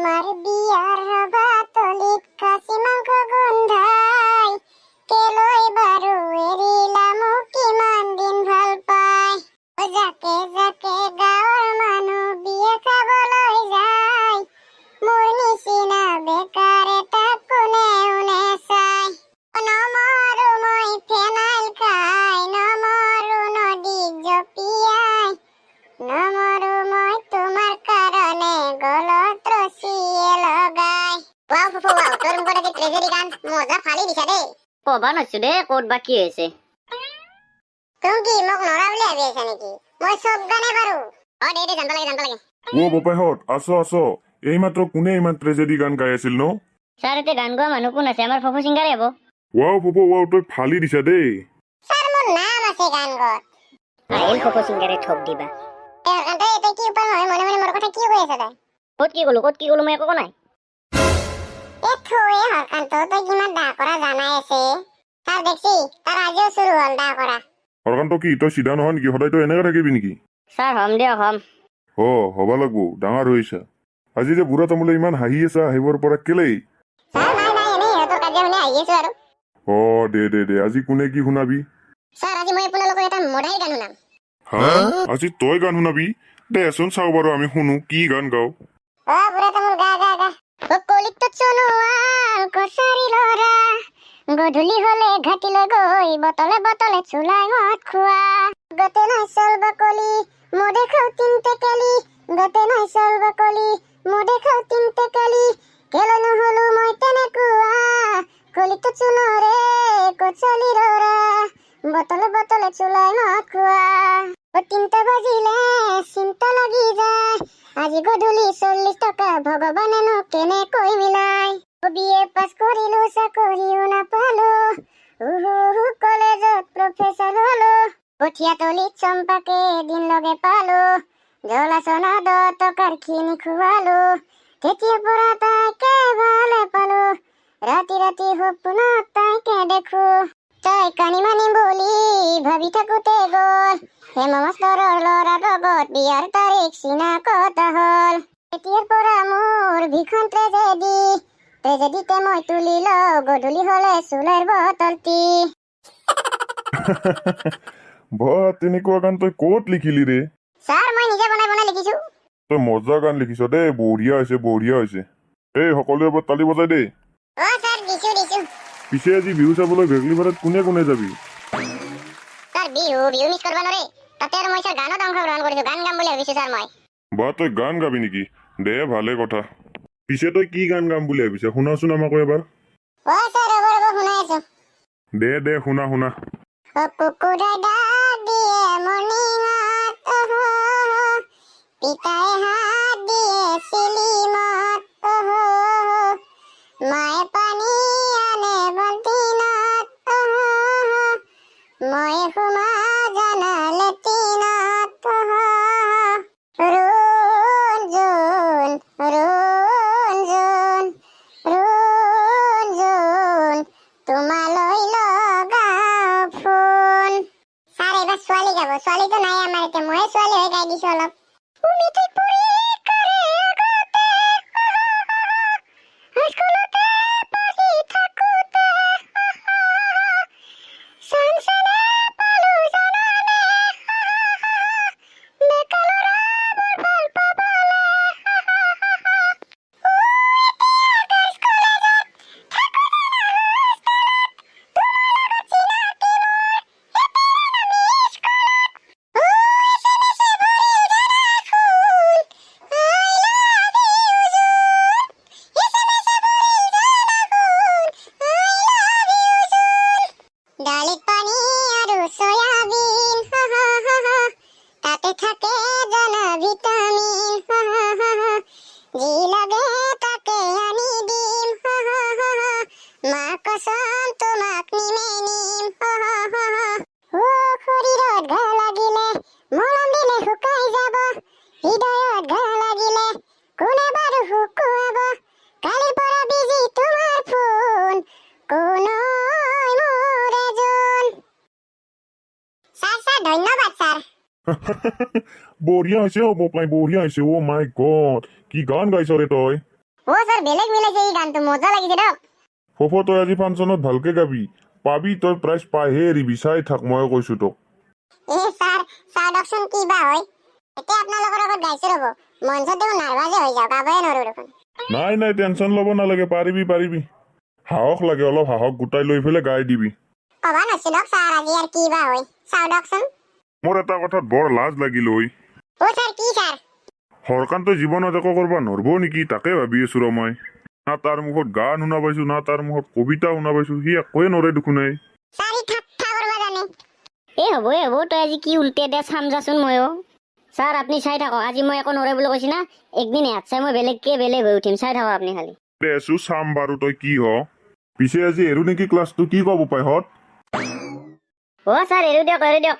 তোমাৰ বিয়াৰ সভাতলিত খাচী মাংস গোন্ধাই, কেলৈ বাৰু এৰিলা মোক কিমান দিন ভাল পাই? অ জাকে জাকে গাঁৱৰ মানুহ বিয়া খাবলৈ যায়, মোৰ নিচিনা বেকাৰ এটাক কোনেও নেচায়। নমৰো মই ফেনাইল খাই, নমৰো নদীত জঁপিয়াই, নমৰো মই তোমাৰ কাৰণে গলত ৰছীয়ে লগাই। ৱাও ফুফু ৱাও, তোৰ মুখত আজি ট্ৰেজেডি গান মজা ফালি দিছা দেই। ক'বা নোৱাৰিছো দেই, ক'ত বা কি হৈছে। তুমি কি মোক নৰা বুলি ভাবি আছা নেকি? মই চব গানে পাৰো। অ দে দে, জানিব লাগে, জানিব লাগে। অ বোপাইহঁত, আছ আছ? এইমাত্ৰ কোনে ইমান ট্ৰেজেডি গান গাই আছিল ন? ছাৰ, এতিয়া গান গোৱা মানুহ কোন আছে? আমাৰ ফফু ছিংগাৰে হ'ব। ৱাও ফুফু ৱাও, তই ফালি দিছা দেই। ছাৰ, মোৰ নাম আছে গান গোৱাত। আহিল ফফু ছিংগাৰে ঠগ দিবা। এই হৰকান্ত, তই কি উপায় নহয় মনে মনে মোৰ কথা কি কৈ আছ তই? ক'ত কি ক'লো? ক'ত কি ক'লো? মই একো কোৱা নাই। এ থৈ হৰকান্ত, তই কিমান দা কৰা জানাই আছে। ছাৰ, দেখছি তাৰ আজিও চুৰু হ'ল দা কৰা। হৰকান্ত, কি তই চিধা নহয় নেকি? সদায় তই এনেকে থাকিবি নেকি? ছাৰ, হ'ম দিয়ক, হ'ম। অ হ'ব লাগব, ডাঙৰ হৈছা। আজি যে বুঢ়া তামোলে ইমান হাঁহি আছা আহিবৰ পৰা, কেলেই? ছাৰ, নাই নাই, এনেই সিহঁতৰ কাজিয়া শুনি আহি আছো আৰু। অ দে দে দে, আজি কোনে কি শুনাবি? ছাৰ, আজি মই আপোনালোকক এটা মদাহীৰ গান শুনাম। হা, আজি তই গান শুনাবি? দেচোন চাওঁ বাৰু, আমি শুনো কি গান গাওঁ। অ বুঢ়া তামোল, গা গা গা। অ কলিত চনোৱাল কছাৰী ল'ৰা, গধূলি হলে ঘাটিলৈ গৈ বটলে বটলে চুলাই মদ খোৱা। গতে নাই চল বাকলি, মদে খাওঁ তিনটেকেলি, গতে নাই চল বাকলি, মদে খাওঁ তিনটেকেলি, কেলৈ নহলো মই তেনেকুৱা? কলিত চোনৰে কছালী ল'ৰা, বটলে বটলে চুলাই মদ খোৱা। অ 3টা বাজিলে চিন্তা লাগি যায়, আজি গধূলি 40 টকা ভগৱানেনো কেনেকৈ মিলাই? বি এ পাছ কৰিলো, চাকৰিও নাপালো, উহু কলেজত প্ৰফেচাৰ হলো। কঠীয়াতলিত চম্পাকে এদিন লগে পালো, জ্বলা চনা 10 টকাৰ খিনি খুৱালো, তেতিয়াৰ পৰা তাইকে ভালে পালো। ৰাতি ৰাতি সপোনত তাইকে দেখো, তাই কানি মানিম বুলি ভাবি থাকোতে গ'ল হেম মাষ্টৰৰ ল'ৰাৰ লগত, বিয়াৰ তাৰিখ চিনা কটা হ'ল। তেতিয়াৰ পৰা মোৰ ভীষণ ট্ৰেজেডি, ট্ৰেজেডিতে মই তুলি লওঁ গধূলি হ'লে চুলেৰ বটলটি। বা, তেনেকুৱা গান তই ক'ত লিখিলি ৰে? ছাৰ, মই নিজে বনাই বনাই লিখিছো। তই মজা গান লিখিছ দেই, বঢ়িয়া হৈছে, বঢ়িয়া হৈছে। এই সকলোৱে এবাৰ তালি বজাই দেই। অ ছাৰ, দিছো দিছো। পিছে আজি বিহু চাবলৈ ভেকলিপাৰাত কোনে কোনে যাবি? ছাৰ, বিহু বিহু মিছ কৰিব নোৱাৰে। তাতে আৰু মই ছাৰ গানত অংশগ্ৰহণ কৰিছো, গান গাম বুলি ভাবিছো ছাৰ মই। বা, তই গান গাবি নেকি? দে, ভালে কথা। পিছে তই কি গান গাম বুলি ভাবিছ, শুনাচোন আমাকো এবাৰ। অ ছাৰ, ৰ'ব ৰ'ব, শুনাই আছো। দে দে, শুনা শুনা। অ কুকুৰাই ডাক দিয়ে মৰ্ণিঙত, অহ পিতাই হাত দিয়ে চিলিমত, অহ মায়ে পানী আনে বাল্টিনত, অহ মই সোমা জানা লেটিনত, অহ ৰুণ জোন ৰুণ জোন ৰুণ জোন, তোমালৈ লগাওঁ ফোন। ছাৰ, এইবাৰ ছোৱালী গাব। ছোৱালীটো নাই আমাৰ এতিয়া, ময়ে ছোৱালী হৈ গাই দিছো অলপ। মেট্ৰিক পৰীক্ষাৰে আগতে, হাইস্কুলতে পঢ়ি থাকোতে, চানচেনে পালো জানানে, ডেকা ল'ৰাবোৰ ভাল পাবলে। অ, এতিয়া গাৰ্লছ কলেজত থাকো জানা হোষ্টেলত, তোমাৰ লগত চিনাকি মোৰ এতিয়া নামি স্কুলত। অ, এছএমএছে ভৰিল জানা সোণ, I love you জোন। এছএমএছে ভৰিল জানা সোণ, I love you জোন। দালিত পানী আৰু চয়াবিন, হা হা হা হা, তাতে থাকে জানা ভিটামিন, হা হা হা হা, যি লাগে তাকে আনি দিম, হা হা হা হা, মা কচম তোমাক নিমেনিম, হা হা হা হা। অ শৰীৰত ঘা লাগিলে মলম দিলে শুকাই যাব, হৃদয়ত ঘা লাগিলে কোনে বাৰু শুকুৱাব? কালিৰ পৰা বিজি তোমাৰ ফোন, কোন মোৰ এজন? ছাৰ ছাৰ, ধন্যবাদ ছাৰ। বঢ়িয়া হৈছে অ বোপাই, বঢ়িয়া হৈছে। অ মাই গড, কি গান গাইছ ৰে তই! অ ছাৰ, বেলেগ মিলাইছে এই গানটো, মজা লাগিছে দিয়ক। ফফ, তই আজি ফাংচনত ভালকে গাবি, পাবি তই প্ৰাইজ পাইহে এৰিবি, চাই থাক, মই কৈছো তোক। এ ছাৰ, চাওঁ দিয়কচোন কি বা হয়। এতিয়া আপোনালোকৰ আগত গাইছো ৰ'ব, মঞ্চত দেখোন নাৰ্ভাজে হৈ যাওঁ, গাবই নোৱাৰো দেখোন। নাই নাই, টেনচন ল'ব নালাগে, পাৰিবি পাৰিবি। সাহস লাগে অলপ, সাহস গোটাই লৈ পেলাই গাই দিবি। ক'বা নোৱাৰিছো দিয়ক ছাৰ, আজি আৰু কি বা হয়, চাওঁ দিয়কচোন। মোৰ এটা কথাত বৰ লাজ লাগিল ঐ। অ ছাৰ, কি ছাৰ? হৰকান্তই জীৱনত একো কৰিব নোৱাৰব নেকি, তাকে ভাবি আছো ৰ মই। না তাৰ মুখত গান শুনা পাইছো, না তাৰ মুখত কবিতা শুনা পাইছো, সি একোৱে নৰে দেখোন এই। ছাৰ, ই ঠাট্টা কৰিব জানে। এই হ'ব, এই হ'ব, তই আজি কি উল্টে দে চাম যাচোন ময়ো। ছাৰ, আপুনি চাই থাকক, আজি মই একো নৰে বুলি কৈছি না, একদিন ইয়াত চাই মই বেলেগকে বেলেগ হৈ উঠিম, চাই থাকক আপুনি খালি। দেচো চাম বাৰু তই কি হ। পিছে আজি এৰো নেকি ক্লাছটো, কি ক'ব পাইহঁত? অ ছাৰ, এৰো দিয়ক, এৰো দিয়ক।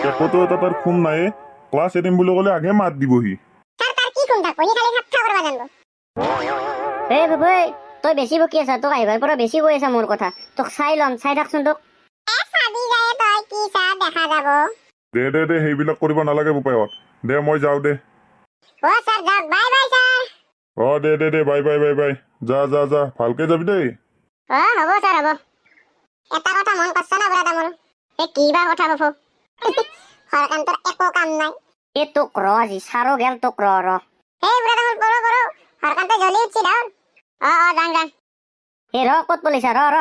একোতো এটা তাৰ খুম নাইয়ে, ক্লাছ এৰিম বুলি ক'লে আগে মাত দিবহি। ছাৰ, তাৰ কি খুম থাকব, সি খালি ঠাট্টা কৰিব জানিব। এই বাবু, তই বেছি বকি আছা, তোক আহিবাৰ পৰা বেছি কৈ আছা মোৰ কথা, তোক চাই ল'ম, চাই থাকচোন তোক। এ চাবি যায় তই, কি চা দেখা যাব। দে দে দে, সেইবিলাক কৰিব নালাগে বোপাইহঁত, দে মই যাওঁ দে। অ ছাৰ, যাওক, বাই বাই ছাৰ। অ দে দে দে, বাই বাই বাই বাই, যা যা যা, ভালকে যাবি দেই। অ হ'ব ছাৰ, হ'ব। এটা কথা মন কৰছ না বুঢ়া তামোল? এ কি বা কথা বাপু? হৰকান্তৰ একো কাম নাই। এই তোক ৰ, আজি ছাৰো গেল, তোক ৰ ৰ। এই বুঢ়া তামোল, পৰো পৰো, হৰকান্ত জ্বলি উঠছি ধৰ। অ অ, যাং যাং। এই ৰ, ক'ত পলাইছা, ৰ ৰ।